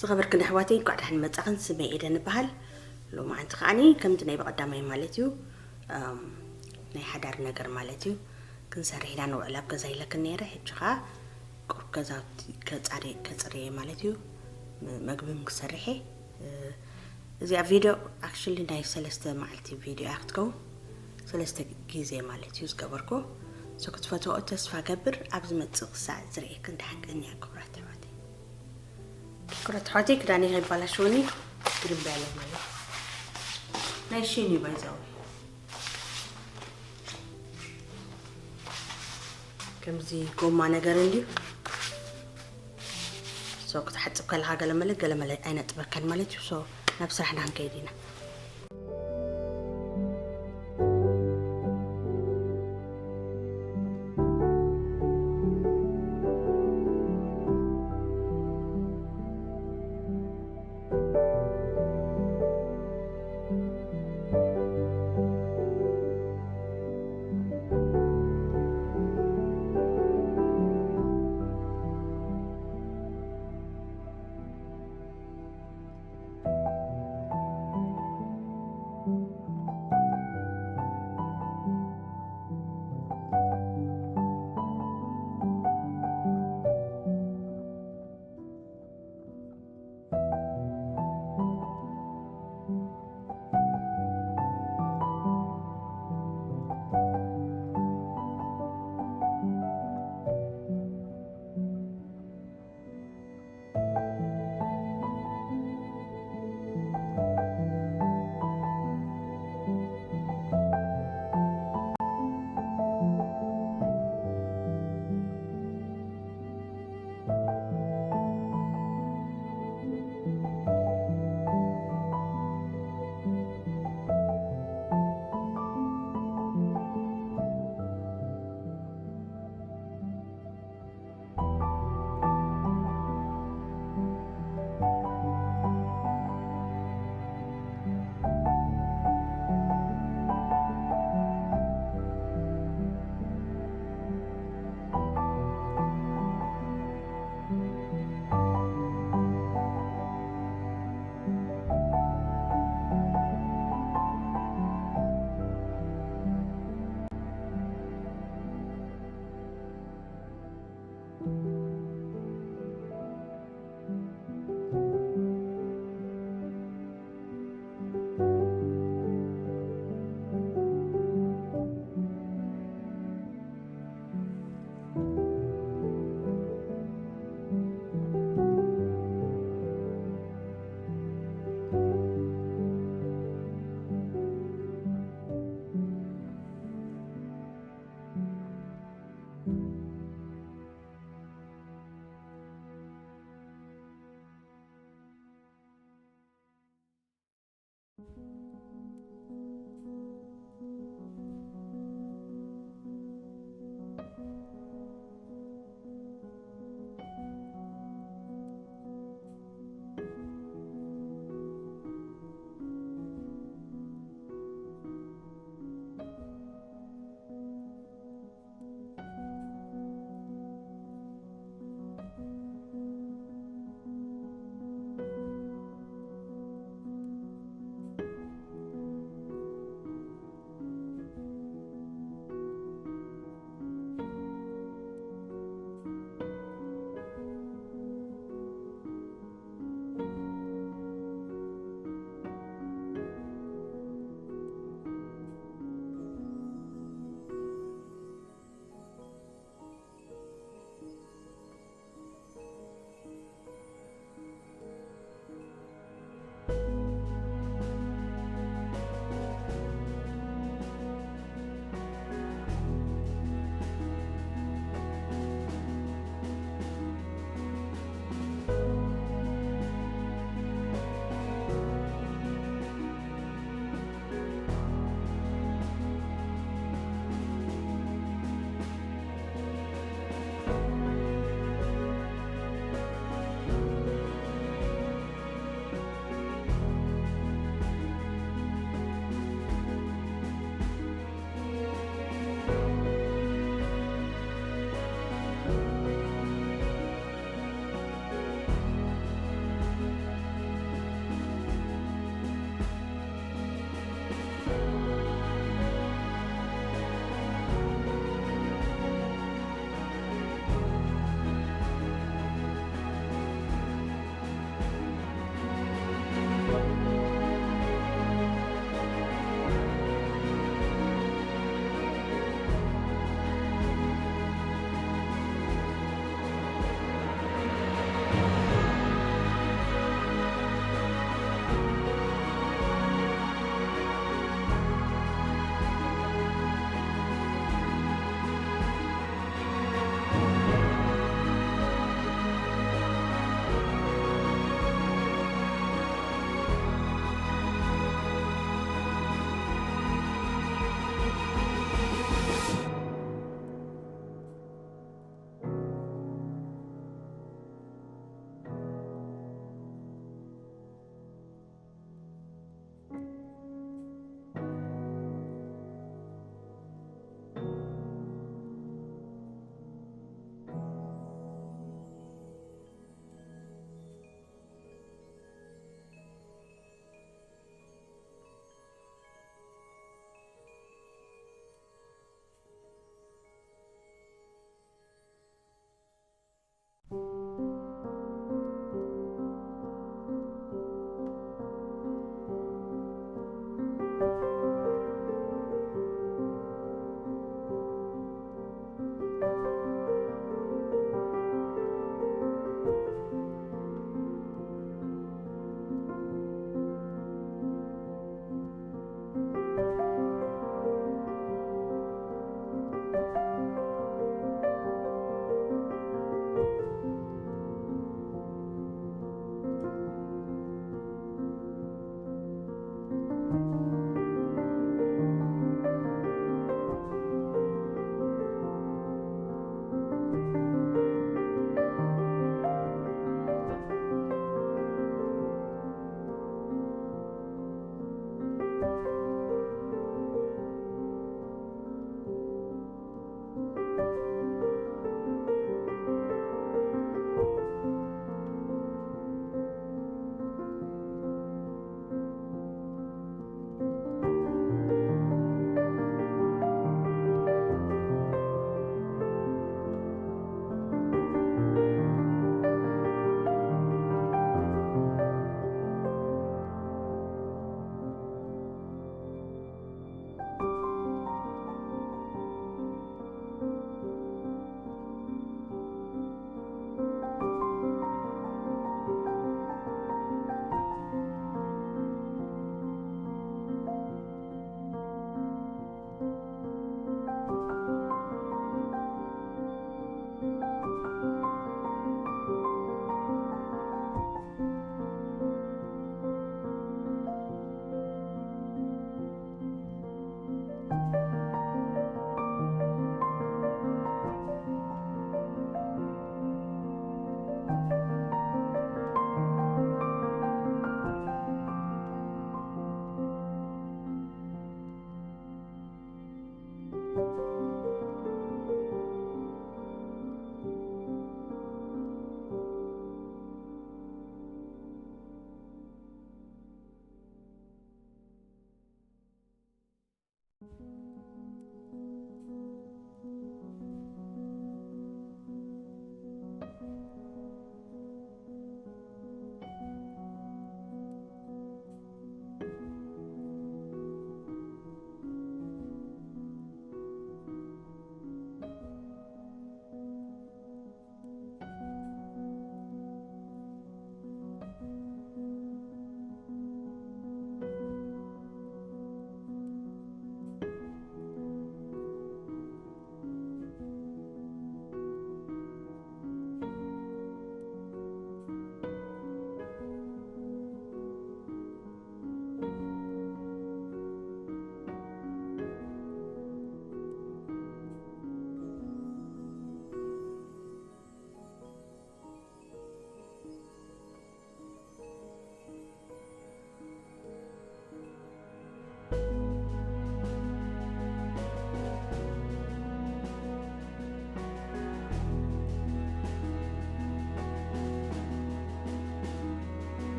ዝኸበርክን ኣሕዋተይ፣ እንኳዕ ደሓን መጻኽን። ስመይ ኤደን እበሃል። ሎማዓንቲ ከዓኒ ከምቲ ናይ ብቐዳማይ ማለት እዩ፣ እም፣ ናይ ሓዳር ነገር ማለት እዩ። ክንሰርሕ ኢና ንውዕል ኣብ ገዛ ኢለክን ነይረ። ሕጂ ኸዓ ቁሩብ ገዛውቲ ከጻሪ-፣ ከጽርየ ማለት እዩ። ም-፣ መግብም ክሰርሕ እየ። እ፣ እዚኣ ቪድዮ ኣክቹሊ ናይ ሰለስተ መዓልቲ ቪድዮ እያ ክትከውን። ሰለስተ ግዜ ማለት እዩ ዝገበርኩ። ሶ ክትፈትዎ ተስፋ ገብር። ኣብ ዝመጽእ ክሳዕ ዝርእየክን ደሓን ቀንያ ክቡራት ኣሕዋተይ። ክቡራት ኣሕዋተይ፣ ክዳነይ ከይባላሸወኒ ግርም በለ ማለት ናይ ሺን እዩ ባይዛዊ። ከምዚ ጎማ ነገር እንድዩ። ሶ ክትሓጽብ ከለኻ ገለመለ ገለመለ ኣይነጥበካን ማለት እዩ። ሶ ናብ ስራሕና ክንከይድ ኢና።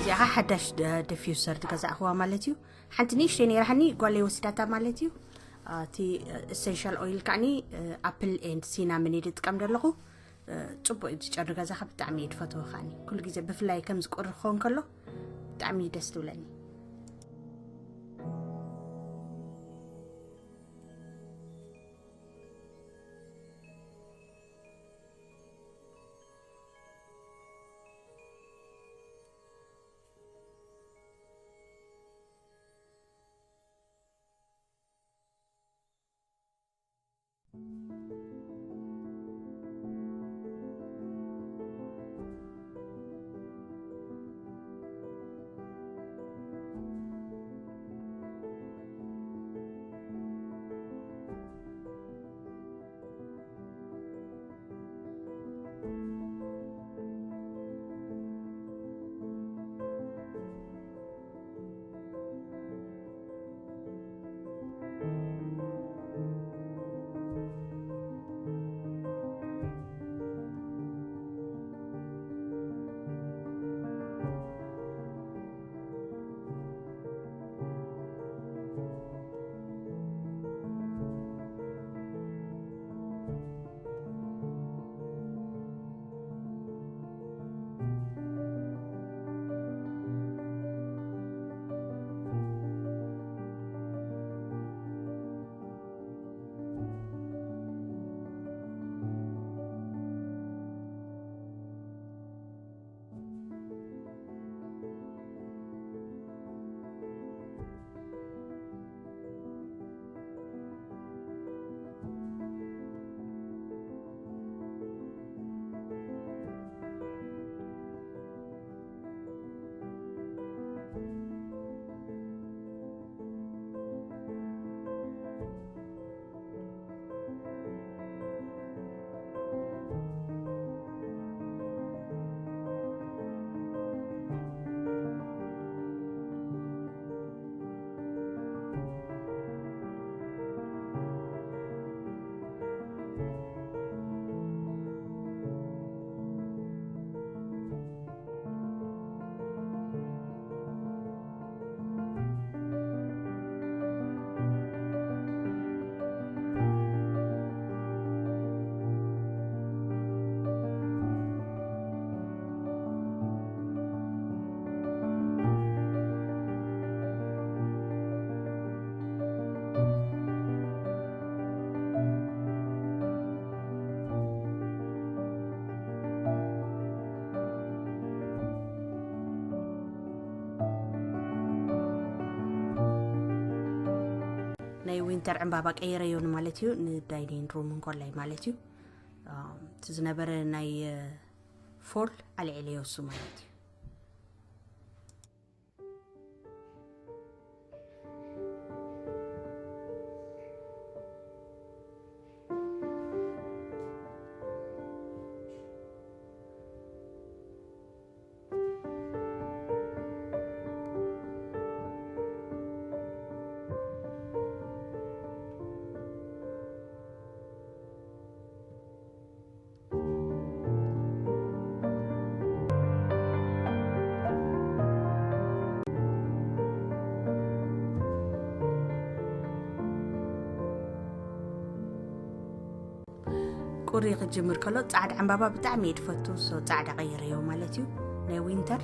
ያኻ ሓዳሽ ደ- ደፊዩሰር ዝገዛእኽዋ ማለት እዩ። ሓንቲ ንእሽተይ ነይራሃኒ፣ ጓለይ ወሲዳታ ማለት እዩ። እቲ ኢሰንሻል ኦይል ከዓኒ ኣፕል ኤንድ ሲናምን እየ ዝጥቀም ዘለኹ። ጽቡቅ እዩ፣ ጨሪ ገዛኻ ብጣዕሚ እየ ዝፈትዎ። ከዓኒ ኩሉ ግዜ ብፍላይ ከምዚ ቁሪ ክኸውን ከሎ ብጣዕሚ እዩ ደስ ትብለኒ። ናይ ዊንተር ዕምባባ ቀይረዮ ማለት እዩ፣ ንዳይኒንግ ሩም እንኮላይ ማለት እዩ። እቲ ዝነበረ ናይ ፎል ኣልዒለዮ እሱ ማለት እዩ። ቁሪ ክጅምር ከሎ ጻዕዳ ዕምባባ ብጣዕሚ እየ ዝፈቱ። ሶ ጻዕዳ ቀይረዮ ማለት እዩ፣ ናይ ዊንተር።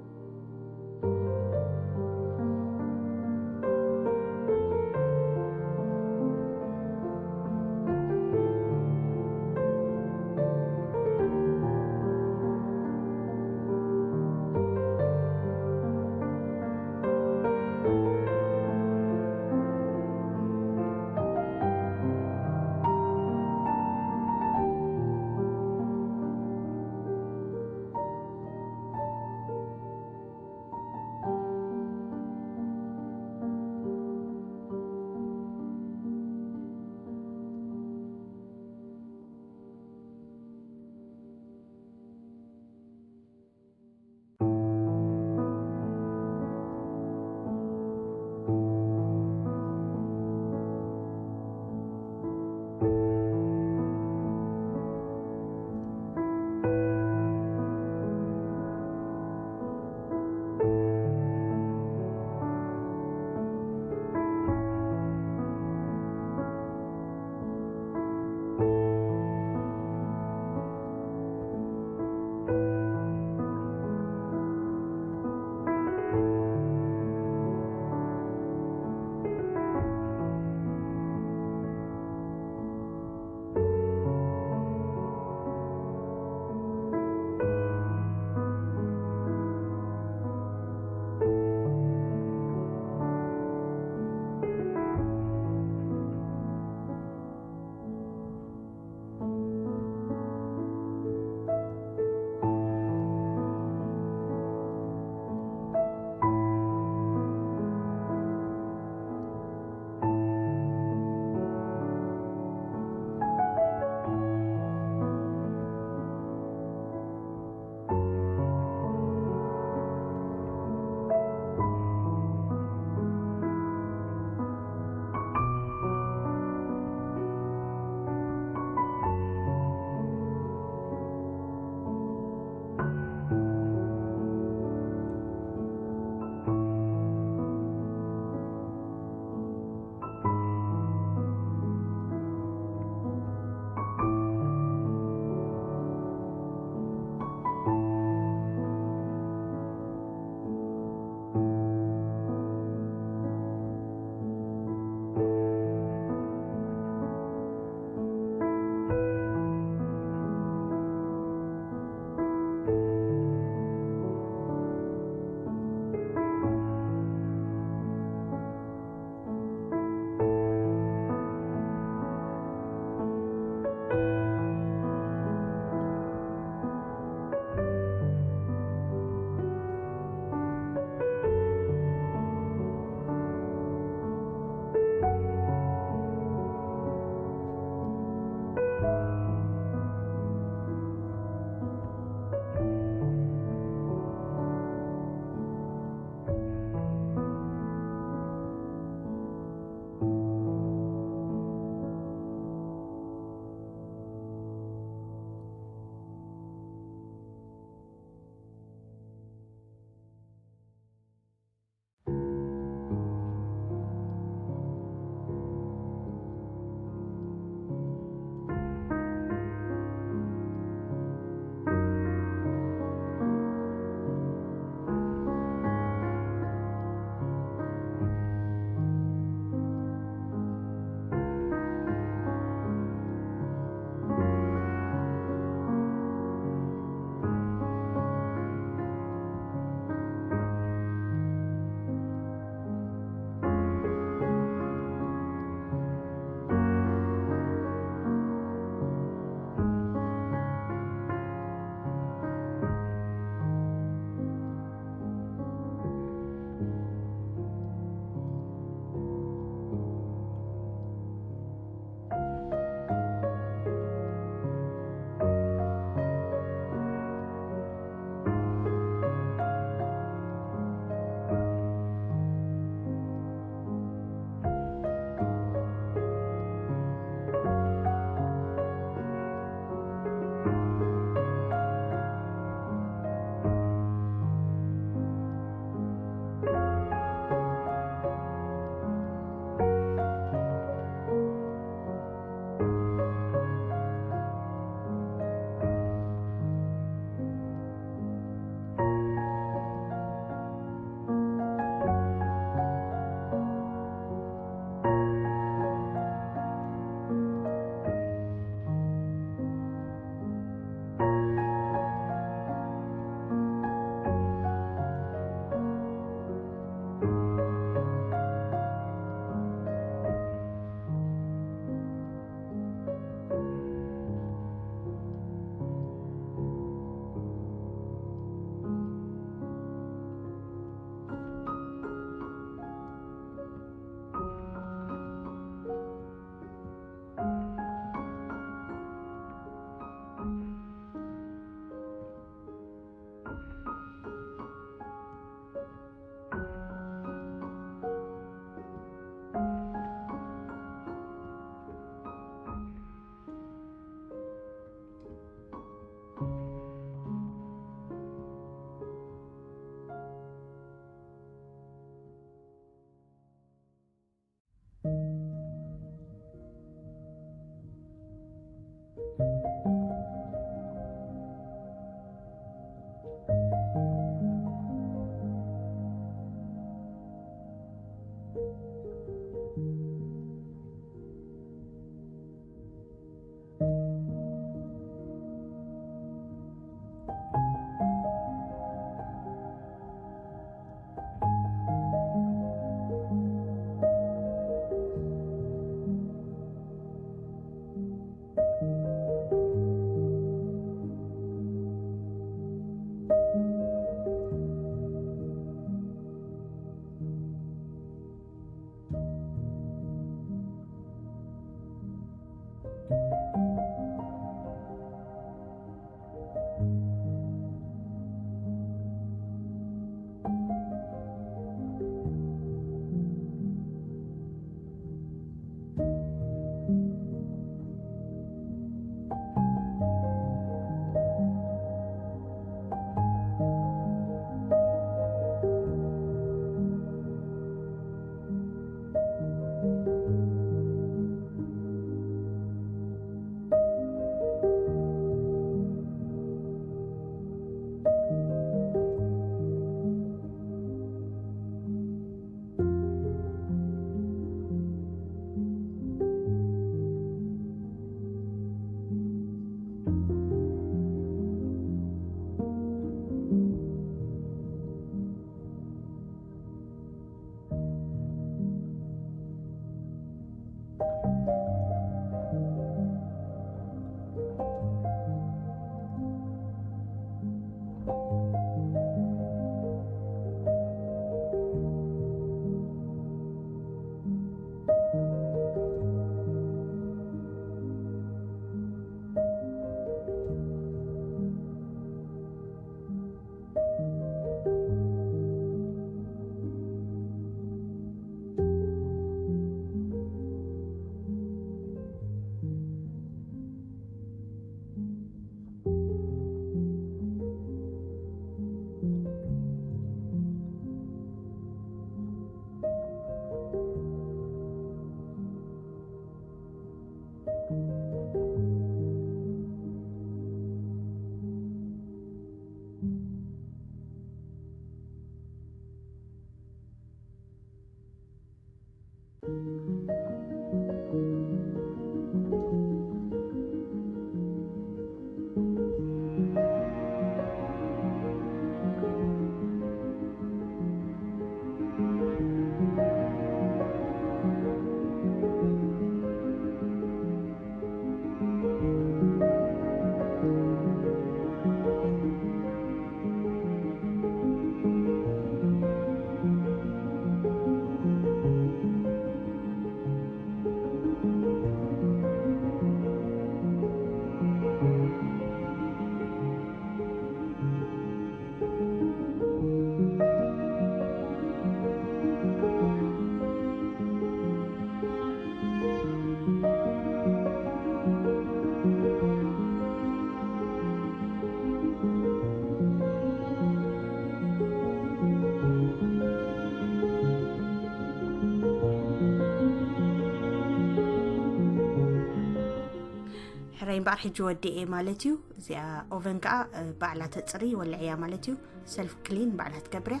እምበኣር ሕጂ ወዲኤ ማለት እዩ። እዚኣ ኦቨን ከዓ ባዕላ ተፅሪ ወልዕያ ማለት እዩ። ሰልፍ ክሊን ባዕላ ትገብርያ።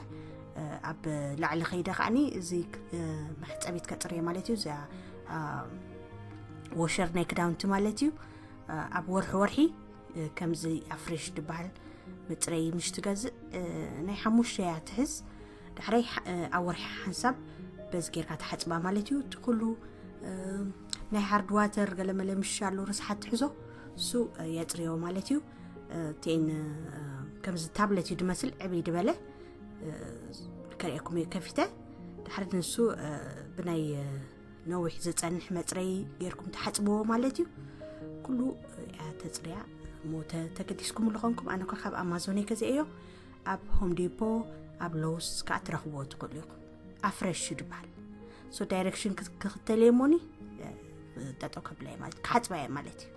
ኣብ ላዕሊ ከይደ ከዓኒ እዚ መሕፀቢት ከፅርየ ማለት እዩ። እዚኣ ወሸር ናይ ክዳውንቲ ማለት እዩ። ኣብ ወርሒ ወርሒ ከምዚ ኣፍሬሽ ዝበሃል መፅረይ ምሽ ትገዝእ፣ ናይ ሓሙሽተ እያ ትሕዝ። ዳሕራይ ኣብ ወርሒ ሓንሳብ በዚ ጌርካ ተሓፅባ ማለት እዩ። እቲ ኩሉ ናይ ሃርድ ዋተር ገለመለ ምሽ ኣሎ ርስሓት ትሕዞ፣ እሱ የፅርዮ ማለት እዩ። ቴን ከምዚ ታብለት እዩ ድመስል ዕብይ ድበለ ከርእየኩም እየ ከፊተ። ድሕሪ ንሱ ብናይ ነዊሕ ዝፀንሕ መፅረይ ጌርኩም ትሓፅብዎ ማለት እዩ። ኩሉ እያ ተፅርያ። ሞ ተገዲስኩም ኣለኾንኩም፣ ኣነ እኳ ካብ ኣማዞን እየ ገዚአዮ። ኣብ ሆም ዲፖ፣ ኣብ ሎውስ ከዓ ትረኽብዎ ትኽእሉ ኢኹም። ኣፍረሽ እዩ ዝበሃል። ሶ ዳይሬክሽን ክኽተል እየ ሞኒ ጠጠው ከብላ እየ ማለት፣ ክሓፅባ እየ ማለት እዩ።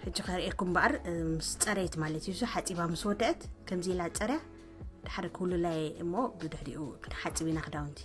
ሕጂ ከርእየኩም እምበኣር ምስ ፀረየት ማለት እዩ። ሓፂባ ምስ ወደአት ከምዚ ኢላ ፀርያ ድሓር ክውልላይ እሞ ብድሕሪኡ ክንሓፅብ ኢና ክዳውንቲ።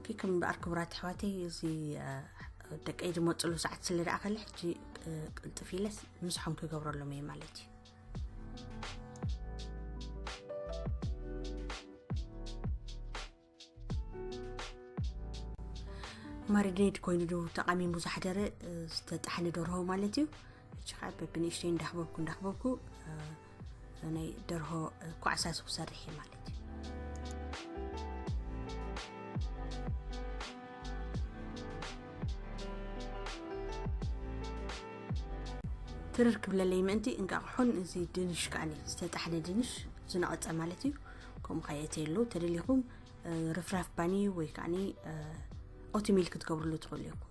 ኪ ከም በኣር ክቡራት ኣሕዋተይ፣ እዚ ደቀይ ዝመፅሉ ሰዓት ስለ ደኣ ከለ ሕጂ ቅልጥፍ ኢለስ ምሳሖም ክገብረሎም እየ ማለት እዩ። ማሪኔድ ኮይኑ ዶ ተቃሚሙ ዝሓደረ ዝተጣሕነ ደርሆ ማለት እዩ። እቺ ከዓ በብንእሽተይ እንዳኽበብኩ እንዳኽበብኩ ናይ ደርሆ ኳዕሳስ ክሰርሕ እየ ማለት እዩ። ትርር ክብለለይ ምእንቲ እንቃቕሖን እዚ ድንሽ ከዓኒ ዝተጣሕነ ድንሽ ዝነቐጸ ማለት እዩ። ከምኡ ከየእተየሉ ተደሊኹም ርፍራፍ ባኒ ወይ ከዓኒ ኦትሚል ክትገብርሉ ትኽእሉ ኢኹም።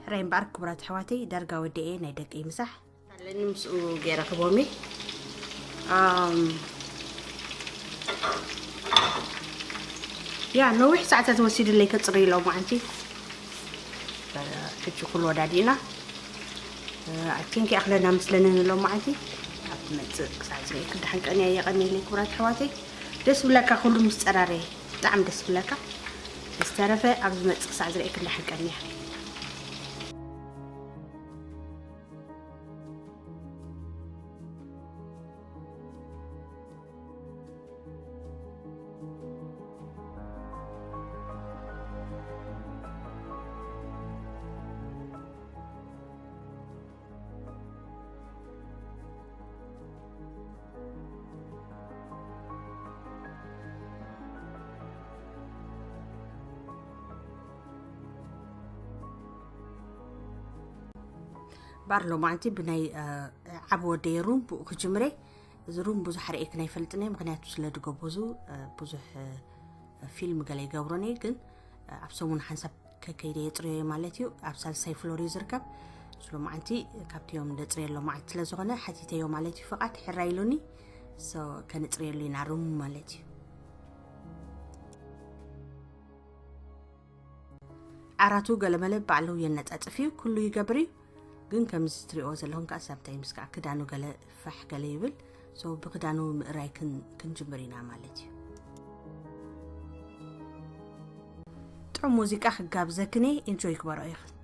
ሕራይ እምበኣር ክቡራት ኣሕዋተይ፣ ዳርጋ ወዲኤ ናይ ደቀይ ምሳሕ ኣለኒ፣ ምስኡ ገይረ ክቦሚ። ኣም፣ ያ፣ ነዊሕ ሰዓታት ወሲድለይ ከጽርይ ሎማዓንቲ። ሕጂ ኩሉ ወዳዲእና። ኣይ ቲንክ ይኣኽለና ምስለኒ ንሎማዓንቲ። ኣብ መጽእ ክሳዕ ዝርኢ ክዳሓን ቀንያ የቐንየለይ ክቡራት ኣሕዋተይ። ደስ ብለካ ኩሉ ምስ ጸራረየ። ብጣዕሚ ደስ ብለካ። ዝተረፈ ኣብ ዝመጽእ ክሳዕ ዝርኢ ክዳሓን ቀንያ። ባር ሎማዓንቲ ብናይ፣ እ፣ ዓቢ ወደይ ሩም ብኡ ክጅምረ። እዚ ሩም ብዙሕ ርእየክን ኣይፈልጥን እየ፣ ምኽንያቱ ስለ ድገበዙ፣ እ፣ ብዙሕ፣ እ፣ ፊልም ገለ ይገብሮን እየ፣ ግን፣ እ፣ ኣብ ሰሙን ሓንሳብ ከከይደ የጽርዮ እየ ማለት እዩ። ኣብ ሳልሳይ ፍሎር እዩ ዝርከብ። እዚ ሎማዓንቲ ካብቲ እዮም ደጽርየ ሎማዓንቲ ስለ ዝኾነ ሓቲተዮ ማለት እዩ፣ ፍቓድ ሕራይ ኢሉኒ። ሶ፣ ከነጽርየሉ ኢና ሩም ማለት እዩ። ዓራቱ ገለመለ ባዕሉ የነጻጽፍ እዩ፣ ኩሉ ይገብር እዩ። ግን ከምዚ ትሪእዎ ዘለኹም ከኣ ሳምታይምስ ከኣ ክዳኑ ገለ ፋሕ ገለ ይብል። ሶ ብክዳኑ ምእራይ ክን-፣ ክንጅምር ኢና ማለት እዩ። ጥዑም ሙዚቃ ክጋብዘክን እየ፣ ኢንጆይ ግበሮ ኢኽን።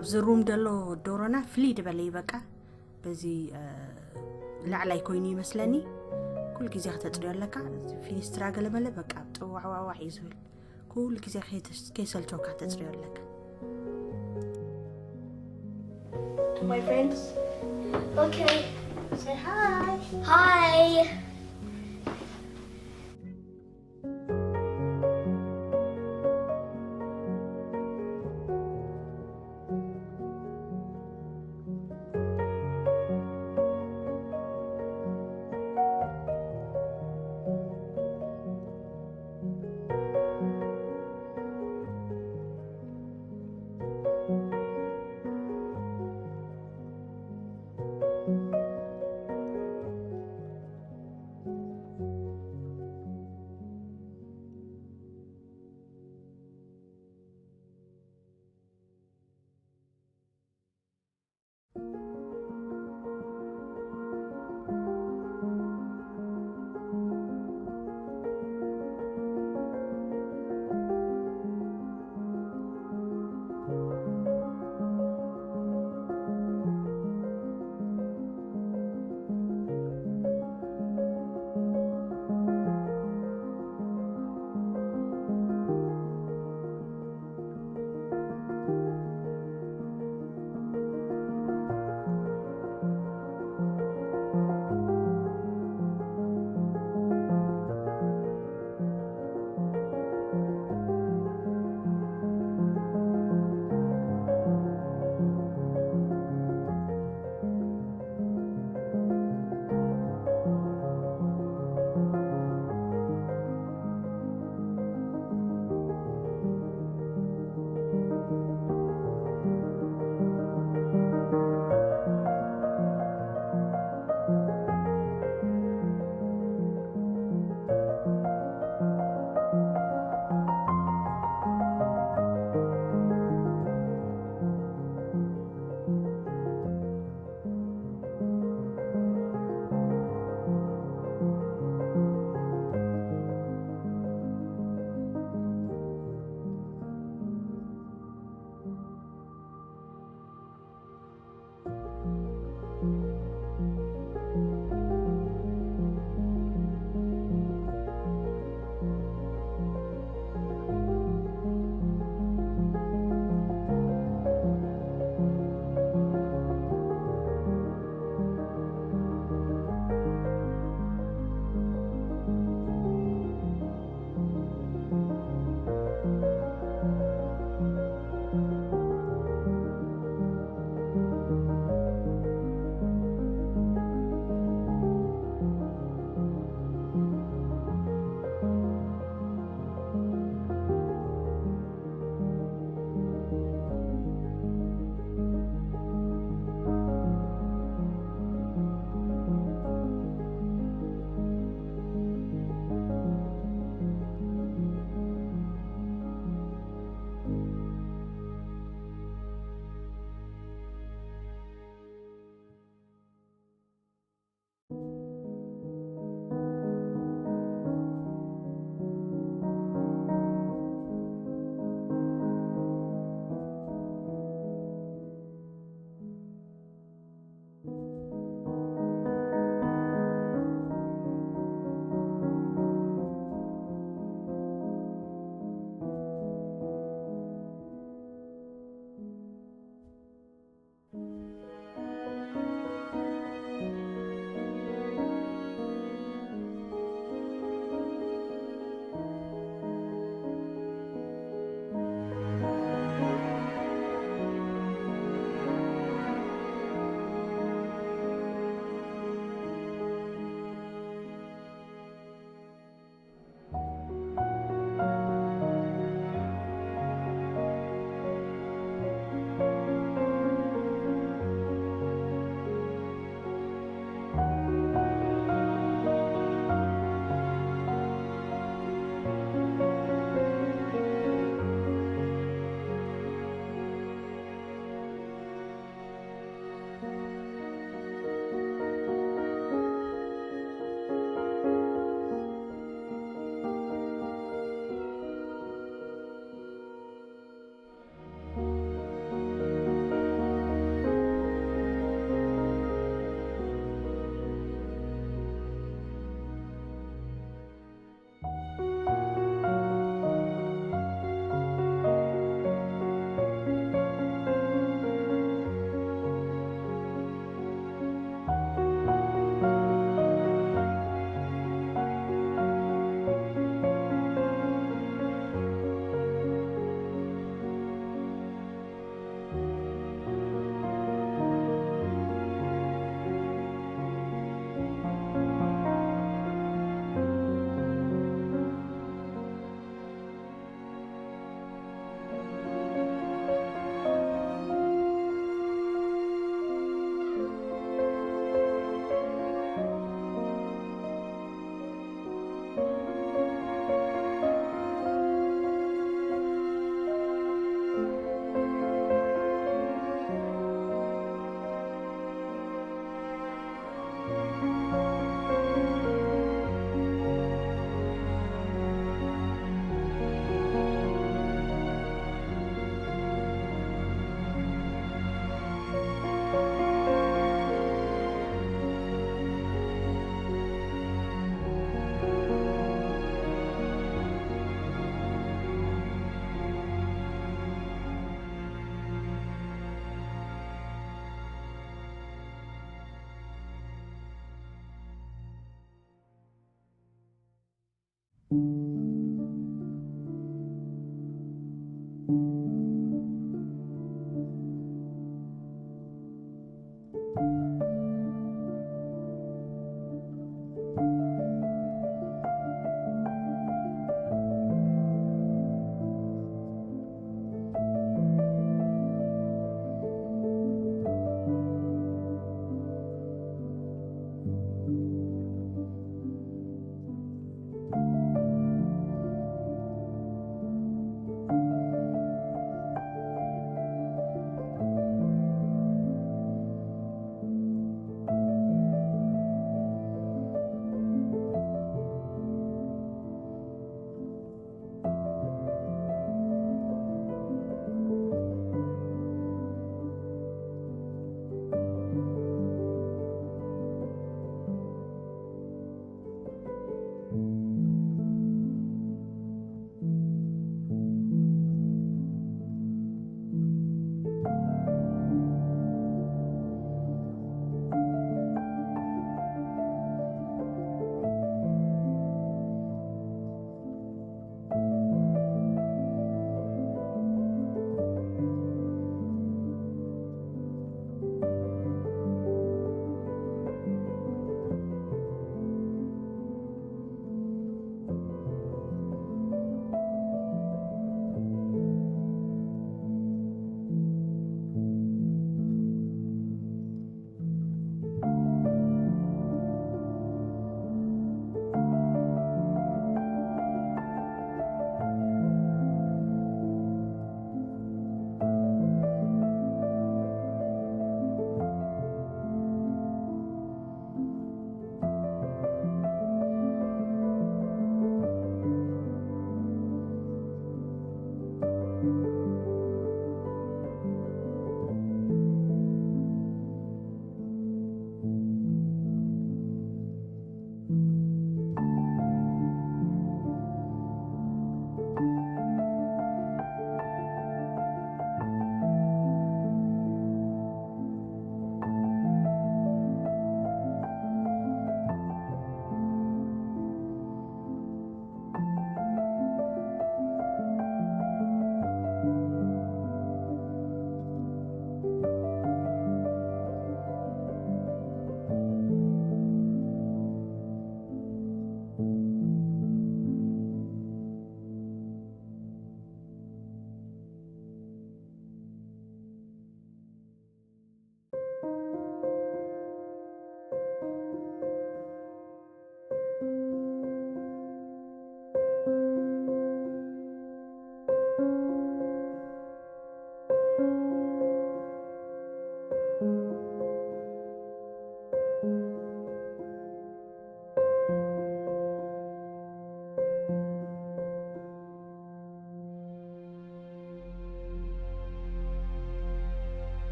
ኣብዚ ሩም ዘሎ ዶሮና ፍልይ ዝበለ እዩ። በቃ በዚ እ፣ ላዕላይ ኮይኑ ይመስለኒ። ኩሉ ግዜ ከተፅርዮ ኣለካ። እዚ ፊኒስትራ ገለመለ በቃ ጥዋዕዋዕዋዕ እዩ ዝብል። ኩሉ ግዜ ከይተስ- ከይሰልቸውካ ተፅርዮ ኣለካ። My friends. Okay. Say hi. Hi.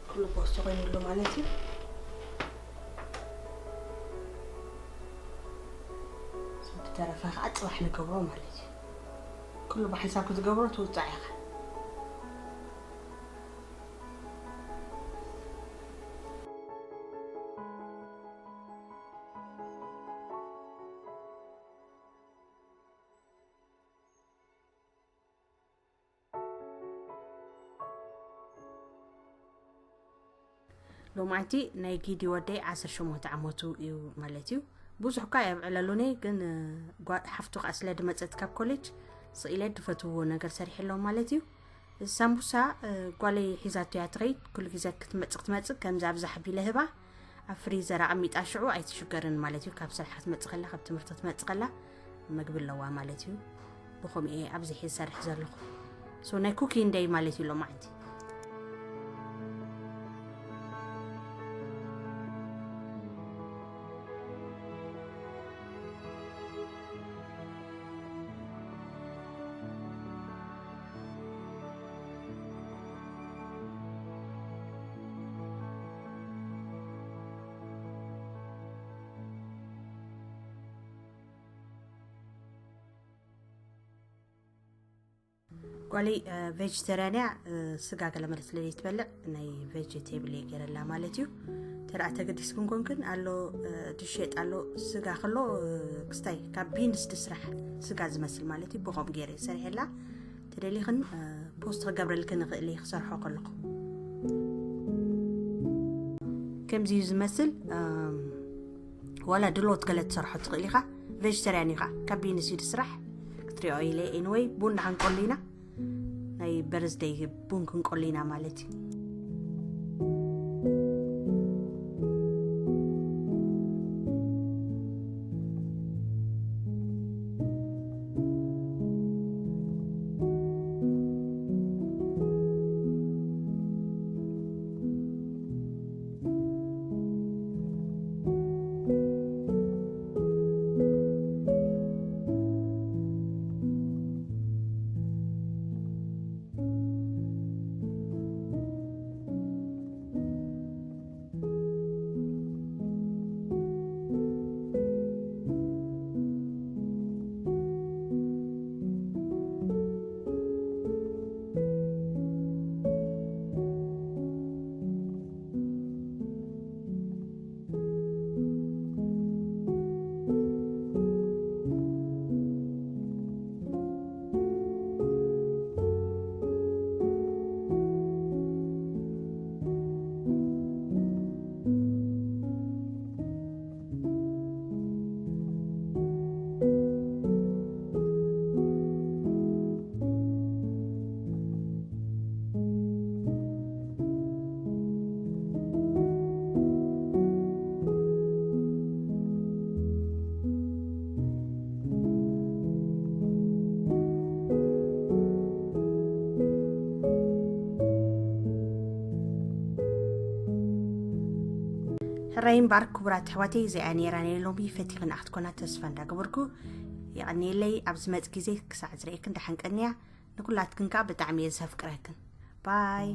ኩሉ ፖስት ኮይኑ ኣሎ ማለት እዩ። ብተረፈ ከዓ ፅባሕ ንገብሮ ማለት እዩ። ኩሉ ብሓንሳብ ክትገብሮ ትውፃእ ኢኻ። ሎማዓንቲ ናይ ጊዲ ወደይ ዓሰርተ ሸሞንተ ዓመቱ እዩ ማለት እዩ። ብዙሕ እኳ የብዕለሉኒ፣ ግን ሓፍቱ ከዓ ስለ ድመፀት ካብ ኮሌጅ ስኢለ ድፈትውዎ ነገር ሰሪሐሎም ማለት እዩ። ሳምቡሳ ጓለይ ሒዛቶ እያ ትኸይድ። ኩሉ ግዜ ክትመፅእ ክትመፅእ ከምዚ ኣብዛ ሓቢለ ህባ ኣብ ፍሪዘር ኣቐሚጣ ሽዑ ኣይትሽገርን ማለት እዩ። ካብ ስራሕ ክትመፅእ ከላ፣ ካብ ትምህርቲ ክትመፅእ ከላ መግቢ ኣለዋ ማለት እዩ። ብኸምኡ እየ ኣብዚ ሕዚ ሰርሕ ዘለኹ። ሶ ናይ ኩኪንግ ደይ ማለት እዩ ሎማዓንቲ። ጓለይ ቬጅተርያን እያ። ስጋ ገለመለ ስለ ዘይትበልዕ ናይ ቬጅቴብል እየ ገይረላ ማለት እዩ። ተደኣ ተገዲስክን ኮንክን ኣሎ ድሸጥ ኣሎ ስጋ ከሎ ክስታይ ካብ ቢንስ ድስራሕ ስጋ ዝመስል ማለት እዩ። ብኸም ገይረ ሰሪሐላ። ተደሊኽን ፖስት ክገብረልክን እኽእል እየ ክሰርሖ ከለኹ። ከምዚ እዩ ዝመስል። ዋላ ድሎት ገለ ትሰርሖ ትኽእል ኢኻ። ቬጅተርያን ኢኻ፣ ካብ ቢንስ እዩ ዝስራሕ ክትሪኦ ኢለ። ኤኒወይ ቡን ንሓንቆሉ ኢና፣ ናይ በርዝደይ ቡን ክንቆሉ ኢና ማለት እዩ። ራይ እምበኣር ክቡራት ኣሕዋተይ፣ እዚኣ ነይራ ናይ ሎሚ ፈቲኽና ክትኮና ተስፋ እንዳገበርኩ፣ የቐንየለይ። ኣብ ዝመጽእ ግዜ ክሳዕ ዝርእየክን ደሓን ቀንያ። ንኩላትክን ከኣ ብጣዕሚ እየ ዘፍቅረክን። ባይ።